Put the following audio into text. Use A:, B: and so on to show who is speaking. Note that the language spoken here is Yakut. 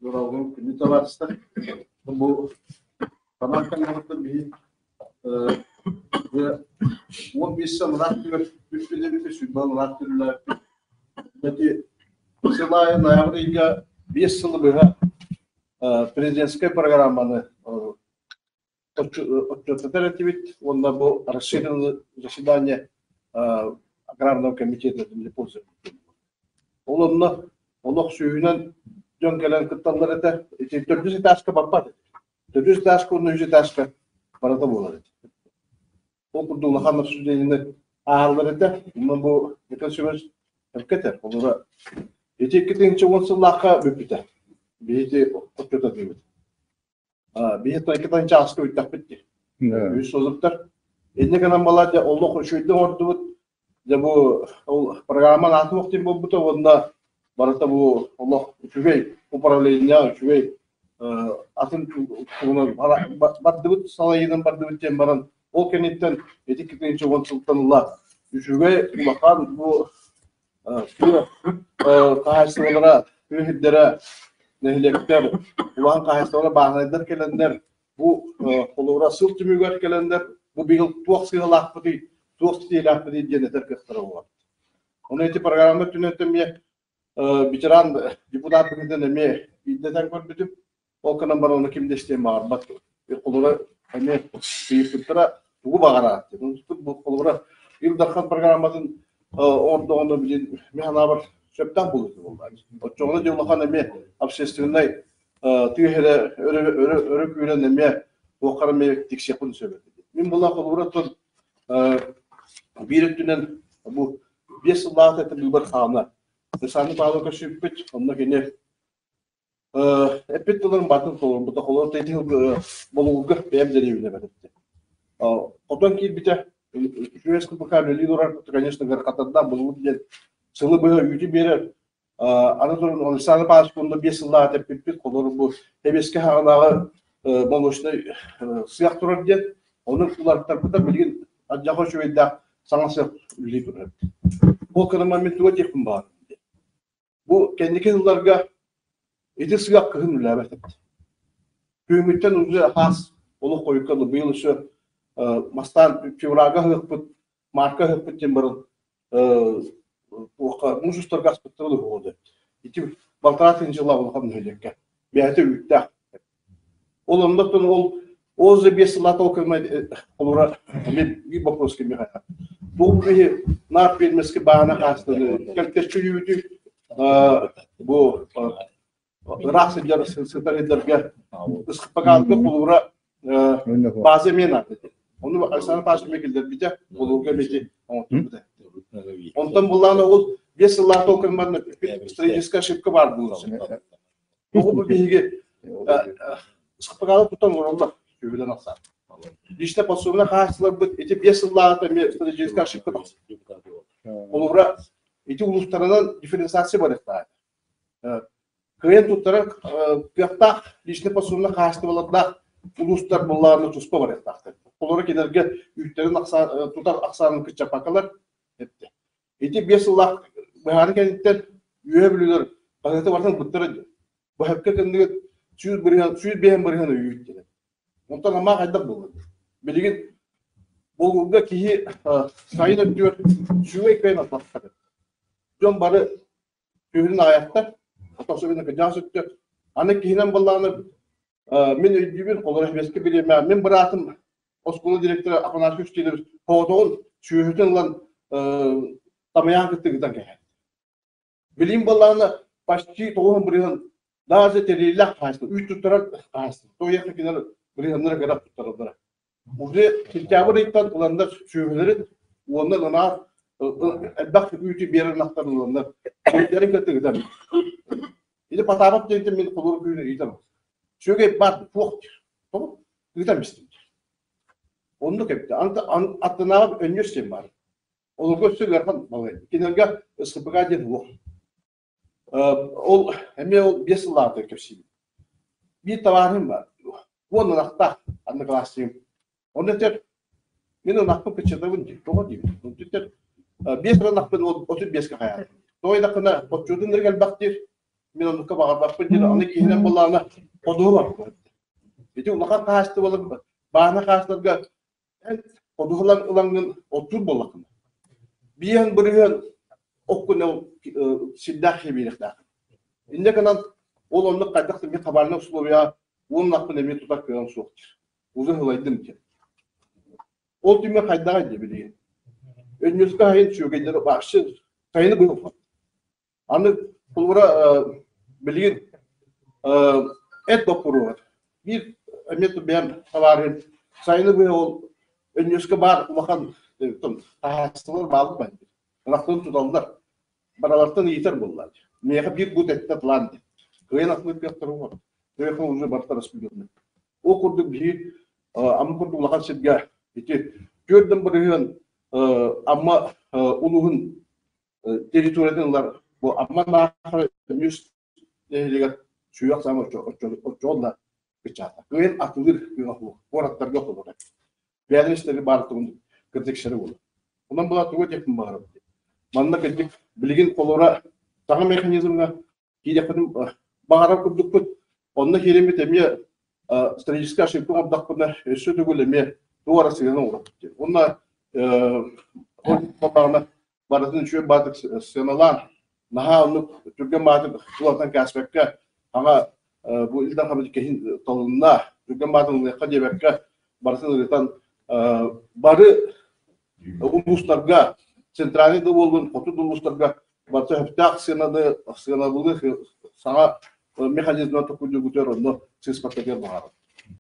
A: Дорогум күндү табаарыстар. Бу Тамар каналыттан биһи 15 сыл ыраах түгэр үс сүрбэ ыраах түрлээппит. Эти сыл аайы ноябрь ыйга 5 сылы быһа президентскай программаны отчуоттатар этибит уонна бу расширенное заседание аграрного комитета землепользования. Ол онно олох сүүһүнэн дьон кэлэн кытталлар этэ. Ити төрдүс этажка барбат этэ. Төрдүс этажка уонна үс этажка барыта буолар этэ. Ол курдук улахан обсуждениены ааһаллар этэ. Онно бу Николай Семенович этэр. Олора ити 2010 сыллаахха бүппүтэ. Биһиги отчуоттатыыбыт. Биһи тойкатан чааска бүттэхпит дии. Үс созуктар. Инньэ гынан балаа дьэ олох үчүгэйдик оҥордубут. Дьэ бу ол программа аатын уохтин буолбута уонна барыта бу олох үчүгэй управление үчүгэй атын тугунан бардыбыт салайыынан бардыбыт диэн баран ол кэнниттэн ити 2010 сылтан ыла үчүгэй улахан бу Тыа хаһаайыстыбалара, тыа сирдэрэ, нэһилиэктэр, улахан хаһаайыстыбалар, бааһынайдар кэлэннэр, бу холобура сыл түмүгэр кэлэннэр, бу быйыл туох сыалаахпытый, туох ситиилээхпитий диэн этэр кыахтара буолар. Ону ити программа өттүнэн эмиэ ветеран депутат быһыытынан эмиэ ирдэтэн көрбүтүм. Ол гынан баран ону ким да истиэн баҕарбат. Холобура эмиэ ыйыппыттара тугу баҕараат диэн. Бу холобура Ил Дархан программатын оҥордоҕуна билин мин санаабар сөптөөх буолуо буолла. Оччоҕуна дьэ улахан эмиэ общественнай тыа сирэ өрө өрө өрө күүрэн эмиэ туоххара эмиэ тиксиэхпин сөп этэ. Мин була холобура оттон биир өттүнэн бу 5 сыллааҕыта этэ быыбар хаана. Александр Павлович көрсүппүт, онно кини Эппит тылын батын толорбута, холобур, ити болугурга бэйэм дэриэбинэбэр эттэ. Хотон киирбитэ, үчүгэй СКПК үлэлии турар, конечно, ыарахаттардаах болугур диэн сылы быһа үүтү биэрэр. Аны туран Александр Павлович онно 5 сыллааҕыта эппиппит, холобур, бу Тэбиэскэ хаҕынааҕы молочнай сыах турар диэн, ону уларыттарбыта билигин алдьархай үчүгэйдээх саҥа сыах үлэлии турар. Ол кынаман мин тугу этиэхпин баҕарабын диэн. Бу кэнники сылларга ити сыах кыһын үлэлээбэт эбит. Күһүҥҥүттэн уже хаас олох хойукка дылы быйыл өссө бастаан февральга ыһыахпыт, марка ыһыахпыт диэн баран туохха муус устарга аспыттара да уһуо эбит. Ити балтараа тыһыынча сыллаах улахан нэһилиэккэ. Бэйэтэ үүттээх. Ол оннуттан ол ол же 5 сыллаата ол кэмэ холура эмиэ биир вопрос кимиэхэ. Бу киһи наар фермерский баана хаастаны кэлтэччи бу ыраах сылдьар сытар сирдэргэ ысхпагаалга холура база эмиэ наада. Ону Александр Павлович эмиэ киллэрбитэ, холуурга эмиэ оҥотторбута. Онтон буллаана ол 5 сыллаах ол кэммэр стратегическая ошибка баар буолуон Тоҕо бу биһиги саппыкаалы тутан олороллор сүүһүнэн ахсаан. Лично подсобное хаһаайыстыбаларбыт ити 5 сыллааҕыта эмиэ стратегическая ошибка тахсар. Холобура, ити улуустарынан дифференциация барыахтаах. Кыайан туттарар кыахтаах личный подсобное хаһаайыстыбалардаах улуустар буллаҕына туспа барыахтаахтар. Холобура, кинилэргэ үүттэрин ахсаан, тутар ахсаанын кыччаппаккалар эттэ. Ити 5 сыллаах быһаарыы кэнниттэн Үөһэ Бүлүүлэр хаһыаты барытын ылбыттара дии. Быһакка кэннигит 100 бырыһыан, 105 бырыһыан өйүүт диэн. Онтон амаа хайдах буолла? Билигин Болугурга киһи сайын өттүгэр сүгэй кыайан атахтар. Дьон бары сүһүрүн аҕайахтар, особенно кырдьаҕас өттө. Аны киһинэн буоллаҕына мин өйдүүбүн, холоро эбэски бириэмэ, мин быраатым оскуола директора Афанасий Устинович соҕотоҕун сүөһүтүн ылан тамайаан кытта ыытан кэһэр. Билим буоллаҕына почти 90% даже тэриллэх хаһаайыстыба, үүт туттарар хаһаайыстыба. Тоҕо кинилэр бырыһыаннара кыра туттараллара. Уже сентябрь ыйтан ыланнар сүөһүлэрин уонна ынаах элбэх үүтү биэрэр ынахтарын ыланнар сүөһүлэрин кытта ыытан. Или Потапов диэнтэн мин холур күүнү ыытам. Сүөгэй баар туох диир. Тоҕо? Ыытан бистим. Оннук эбит. Аттынааҕы өнньүөс диэн баар. Олорго өссө ыарахан балай. Кинилэргэ СХПК диэн суох. Ол эмиэ ол 5 сыллааҕыта кэпсиибин. Биир табаарыһым баар. Уон ынахтаах одноклассникым. Онно этэр, мин ынахпын кыччатабын диир. Тоҕо диибин? Этэр, 5 ынахпын 35-ке хайаатым. Тоҕо диэтэххинэ, отчуотун эрэ элбэх диир. Мин оннукка баҕарбаппын диэн аны киһинэн буоллаҕына ходуһа барбыт. Ити улахан хаһаайыстыбалар бааһына хаһаайыстыбаларга эн ходуһалар ылаҥҥын оттуур буоллаххына 5% оккун ол сирдээх киһи биэриэхтээх. Инньэ гынан ол оннук хайдах да мин хабарнай условия уоннахпын эмиэ тутар кыаҕым суох диир. Уже ылайдым диэн. Ол түмүк хайдаҕай дии билигин. Өнньүөскэ сайын сүөгэйдэр вообще сайыны быһа Аны холобура билигин эт боппуруоһа биир эмиэ бэйэм табаарыһым сайыны быһа ол Өнньүөскэ баар улахан хаһаайыстыбалар бааллар ынахтарын туталлар баралартан ыйытар буоллар миэхэ биир буут эттэ план диэн кыайан атылыыр кыахтара суох кыайан уже барыта распределенный ол курдук биһи Амма курдук улахан сиргэ ити 4% Амма улууһун территориятын ылар бу Амма Наахара үс нэһилиэгэр сүрэх саама оччоҕо да кыччаата. Кыайан атылыыр кыаҕа суох. Куораттарга холобура. Бэйэлэрин истэри баартыбын кырдьыксары буолар. Онон була тугу диэхпин баҕарабын. Манна кырдьык билигин холобура саҥа механизмҥа киириэхпитин баҕарар курдукпут. Онно киириммит эмиэ стратегическай ошибка оҥордохпуна өссө төгүл эмиэ туох эрэ сыһыаны оҥоробут диэн. Уонна ол буоллаҕына барытын үчүгэй баатык сыаналаан наһаа оннук түргэн баатык тулатан кээспэккэ аҕа бу Ил Дархан киһин талынна түргэн баатын ылыахха диэбэккэ барытын ырытан бары улуустарга центральный да буоллун хоту да улуустарга барыта сөптөөх сыананы сыанабылы саҥа механизмы токуйдугутугар онно сыыспакка диэн баҕарабын.